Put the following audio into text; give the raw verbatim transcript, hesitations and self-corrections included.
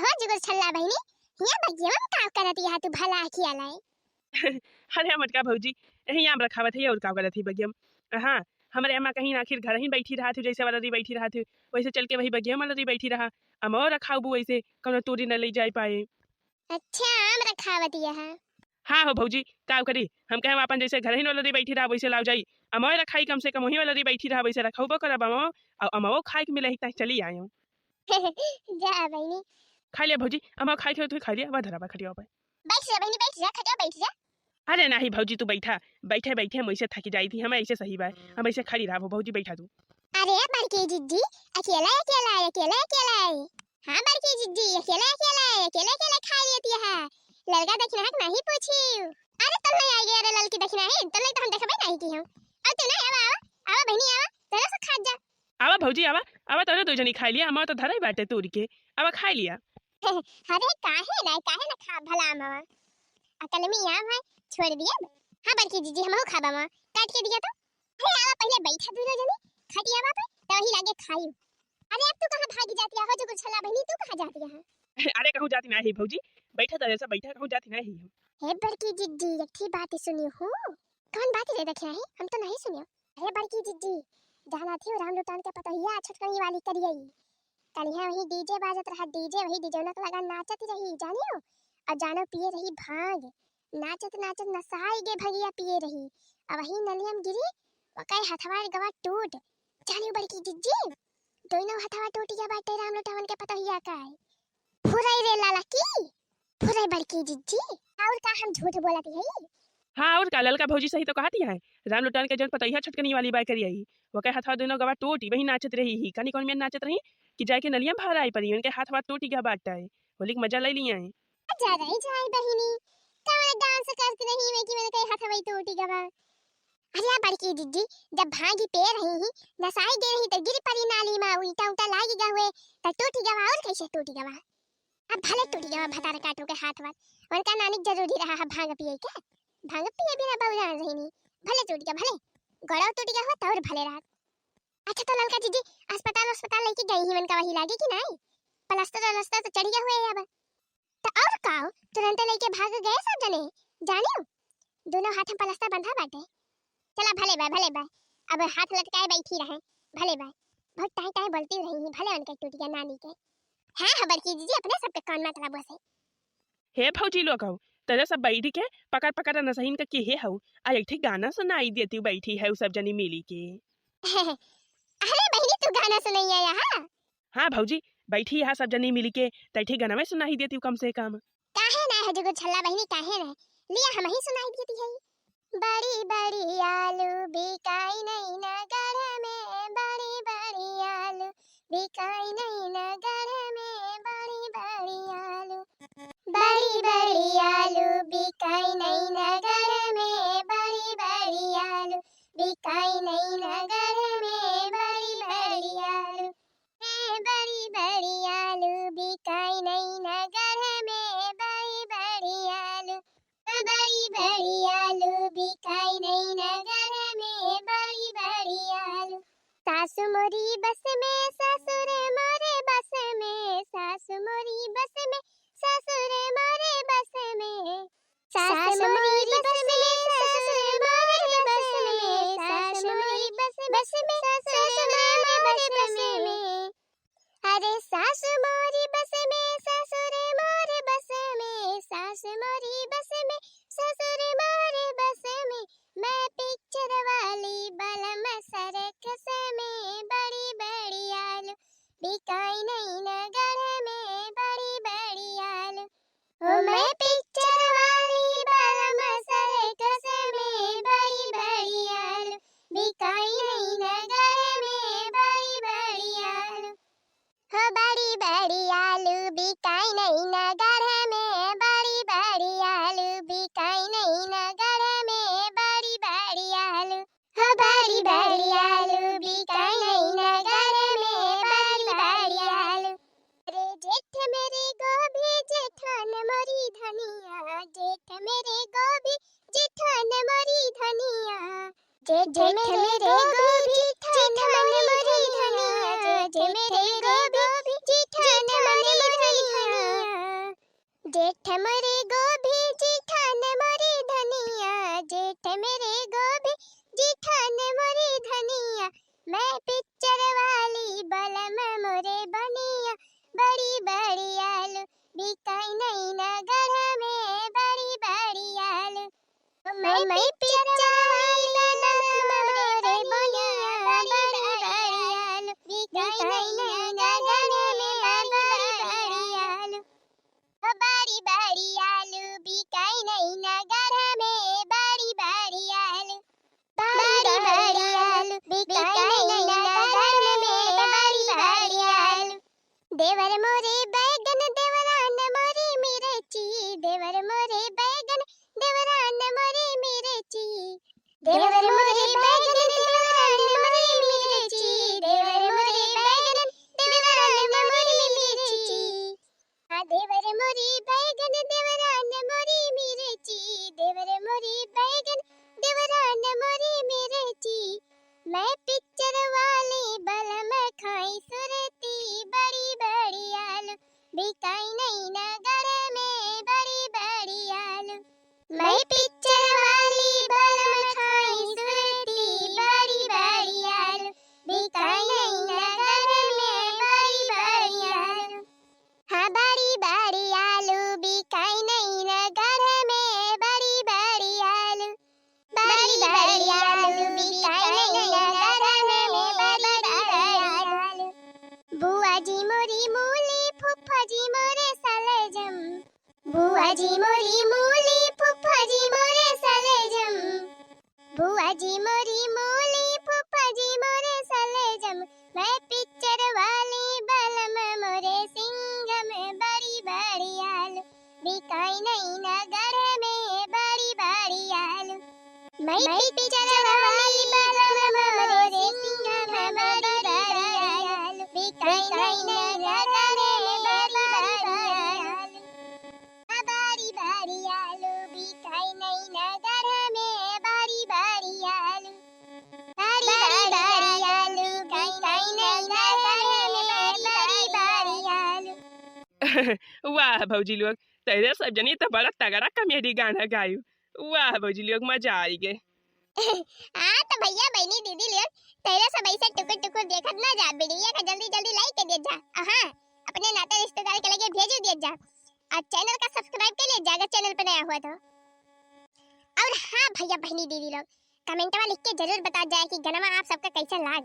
का जुगुर छल्ला बहिनी, हियाँ बगियवा में का करत हिया तू भला अकेला? अरे मोटका भौजी, यही आम रखावत है और का करत ही बगिया में। हाँ, हमरे अम्मा कहीं आखिर घर ही बैठी रहत ही, जैसे वाला री बैठी रहत ही, वैसे चल के वही बगिया में वाला री बैठी रहा। अमवा रखाउबू वैसे, कौनो तूरी न ले जाए पाए। अच्छा, आम रखावत हिया? हाँ हो भौजी, का करी, हम कहे अपन जैसे घर ही वाला री बैठी रहा वैसे लाव जाई। अमवा रखाई, कम से कम वही वाला री बैठी रहा वैसे रखाउबो करब अमवा, और अमवा खाए के मिले ही ताई चली आयो। जा बहिनी। खा लिया भौजी, अमवा खाए के हो तो खा लिया, वह धरा बा खटिया पे। बैठ जा बहिनी, बैठ जा, खटिया बैठ जा। अरे नाही भौजी, तू बैठा, बैठे बैठे हम ऐसे थकी जाई थी, हम ऐसे सही बा, हम ऐसे खड़ी रहबो भौजी, बैठा तू। अरे बड़की जिज्जी, अकेला अकेला, अकेला अकेला। हाँ बड़की जिज्जी, अकेला अकेला, अकेला अकेला खाई लेती है। ललका दखिनहा के नाही पूछी। अरे तोर नहीं आई गया रे ललकी दखिनहा, तोर नहीं तो हम देखबे नहीं की हम। अब तू नहीं, आवा, आवा, आवा बहिनी, आवा, तोरा से खा जा। आवा भौजी, आवा, आवा, तोरे दो जनी खाई लिया, अमवा तो धरई बाटे तूरी के, आवा खाई लिया। अरे काहे ना, काहे ना खा भला अमवा। आ कलमी आम है, छोड़ दिया। हाँ बड़की जिज्जी, हमहू खाबा अमवा, काट के दिया तो। अरे आवा पहिले बैठा दूनो जनी खटियावा पे, त वही लागे खाई। अरे अब तू कहाँ भागी जाती है हो जुगुर छल्ला बहिनी, तू कहाँ जाती है? अरे कहूँ जाती नाही भौजी, बैठा तो जैसा बैठा, कहूँ जाती नाही हम। हे बड़की जिज्जी, एक ठी बात सुनियो हो। कौन बात रे दखिनहा, हम तो नहीं सुनियो। अरे बड़की जिज्जी, जाना थी राम लुटान के पतोहिया छोटकनी वाली करियई। कलिहा वही डीजे बाजत रहा, डीजे वही डीजे उनक लगा नाचत रही, जानियो? और जानो पिए रही भांग, नाचत नाचत नसाई गे भंगिया पिए रही। अब वही नलियम गिरी, वकै हथवा गवा टूट। जानियो बड़की जिज्जी, दोनों हथवा टूट गया बाटे राम लुटावन के पतोहिया का। फुरई रे लाला की, फुरई बड़की जिज्जी, और का हम झूठ बोलत हई? हाँ, और का, ललका भौजी सही तो कहती है। राम लुटान के जौन पतोहिया छोटकनी वाली बाय करियई, वकै हथवा दोनों गवा टूटी, वही नाचत रही ही। कनी कौन में नाचत रही कि जाके नलिया में भर आई परी, उनके हाथ हवा टूटी गया बाटे, होली के मजा ले लिया है। जा रही जाए बहिनी, कवन डांस करती रही मैं कि मैंने कहे हाथ हवा टूटी गवा। अरे आ बड़की जिज्जी, जब भांगी पे रही ही, नसाई गे रही तो गिर परी नाली में, ईंटा उंटा लागी गवा हुए, तो टूटी गवा, और कैसे टूटी गवा? अब भले टूट गवा भतार काटू के हाथ वाथ, उनका नानी के जरूरी रहा है भांग पिए के, भांग पिए बिना बउरान रही नी, भले टूट गवा, भले गोड़वा टूट गवा हुआ तौर भले रहत। अच्छा तो ललका जिज्जी, अस्पताल अस्पताल लेके गई ही उनका वही लागे कि नहीं? प्लास्टर व्लास्टर तो चढ़ गया हुए अब। तो और का हो, तुरंत लेके भाग गए सब जने, जानियो दोनों हाथ में प्लास्टर बंधा बाटे। चला भले बा, भले बा, अब हाथ लटकाए बैठी रहे, भले बा, बहुत टाई टाई बोलती रही ही, भले उनके टूट गया नानी के। हाँ, हाँ, बड़की जिज्जी, अपने सबके कौन मतलब से। हे भौजी लोग हो, तेरे सब बैठी के पकड़ पकड़ नसहीन के किहे हो, आ एक ठे गाना सुनाई देती बैठी है सब जनी मिली के। अरे बहिनी, तू गाना सुनैया यहाँ? हाँ भौजी, बैठी यहाँ सब जनी मिली के, तैठी गाना में सुनाई देती कम से कम। काहे ना है जुगुर छल्ला बहिनी, काहे ना? लिया हम ही सुनाई देती है। बड़ी बड़ी आलू बिकाई नहीं नगर में, बड़ी बड़ी आलू बिकाई नहीं नगर में, बड़ी बड़ी आलू। बड़ी बड़ी आलू बिकाई नहीं नगर में, बड़ी बड़ी आलू बिकाई नहीं नगर में, बड़ी बड़ी आलू। ए बड़ी बड़ी आलू बिकाई नहीं नगर में, बड़ी बड़ी आलू। बड़ी बड़ी आलू बिकाई नहीं नगर में, बड़ी बड़ी आलू। सासु मोरी बस में, ससुर मोरे बस में, सासु मोरी बस में, ससुर मोरे बस में। सास मोरी बस में, ससुर मोरे बस में, सास मोरी बस में, ससुर मोरे बस में। अरे सास मोरी बस में, ससुर मोरे बस में, सास मोरी बस में, ससुर मोरे बस में। मैं पिक्चर वाली बलम सर्कस में, बड़ी बड़ी आलू बिकाई नहीं नगर में, बड़ी बड़ी आलू। ओ मैं पिक्चर वाली बलम सर्कस में, बड़ी बड़ी आलू बिकाई नहीं नगर में, बड़ी बड़ी आलू। हो बड़ी बड़ी आलू बिकाई नहीं नगर में, बड़ी बड़ी आलू बिकाई नहीं नगर में, बड़ी बड़ी आलू। हो बड़ी बड़ी आलू बिकाई नहीं नगर में, बड़ी बड़ी आलू। अरे जेठ मेरे गोभी जेठान मोरी धनिया, जेठ मेरे गोभी जेठान मोरी धनिया। जेठ मेरे गोभी जेठान मोरी धनिया, जेठ मेरे गोभी जेठान मोरी धनिया। जेठ मोरे गोभी, जेठान मोरे धनिया, जेठ मेरे गोभी, जेठान मोरे धनिया, मैं पिक्चर वाली बलम मोरे बनिया, बड़ी बड़ी आलू बिकाई नहीं नगर में, बड़ी बड़ी आलू। मैं, मैं पिक्चर वाली बलम मोरे बनिया, बड़ी बड़ी आलू बिकाई नहीं नगर में, बड़ी बड़ी आलू। ओ बड़ी बड़ी आलू बिकाई नहीं नगर में, बड़ी बड़ी आलू। बड़ी बड़ी आलू बिकाई नहीं नगर में, बड़ी बड़ी आलू। देवर मोरे बैगन, देवरान मोरे मिर्ची, देवर मोरे बैगन, देवरान मोरे मिर्ची। देवर मोरे बैगन, देवरान मोरे मिर्ची, देवर मोरे बैगन, देवरान मोरे मिर्ची। हाँ, देवर मोरे बैगन, देवरान मोरे मिर्ची, देवर मोरे बैगन, देवरान मोरे मिर्ची। मैं पिक्चर वाली बलम खाई सुरती, बड़ी बड़ी आलू बिकाई नहीं नगर में, बड़ी बड़ी आलू। मैं पिक्चर वाली बलम खाई सुरती, बड़ी बड़ी आलू बिकाई नहीं नगर में, बड़ी बड़ी आलू। हाँ, बड़ी बड़ी आलू बिकाई नहीं नगर में, बड़ी बड़ी आलू। बड़ी बड़ी आलू बिकाई नहीं नगर में, बड़ी बड़ी आलू। बुआ जी मोरी मूली, फूफा जी मोरे सलेजम। बुआ जी मोरी मूली, फूफा जी मोरे सलेजम। बुआ जी मोरी मूली, फूफा जी मोरे सलेजम। मैं पिक्चर वाली बलम मोरे सिंघम, बड़ी बड़ी आलू बिकाई नहीं नगर में, बड़ी बड़ी आलू। मैं पिक्चर वाली बलम मोरे सिंघम, बड़ी बड़ी आलू बिकाई नहीं नगर में, बड़ी बड़ी आलू। बड़ी बड़ी आलू बिकाई नहीं नगर में, बड़ी बड़ी आलू। बड़ी बड़ी आलू बिकाई नहीं नगर में, बड़ी बड़ी आलू। वाह भौजी लोग, तैरे सब जनी तो बड़ा तगड़ा कॉमेडी गाना गायू। वाह भौजी लोग, मजा आई गे। हाँ तो भैया, बहिनी, दीदी लोग, तैरे सब ऐसे टुकुर टुकुर देखत ना जा, वीडियो का जल्दी जल्दी लाइक कर दिया जा। हाँ, अपने नाते रिश्तेदार के लगे भेज दिया जा। और चैनल का सब्सक्राइब कर लिया जा अगर चैनल पे नया हुआ तो। और हाँ भैया, बहिनी, दीदी लोग, कमेंटवा लिख के जरूर बता जाए कि गनवा आप सबका कैसा लाग।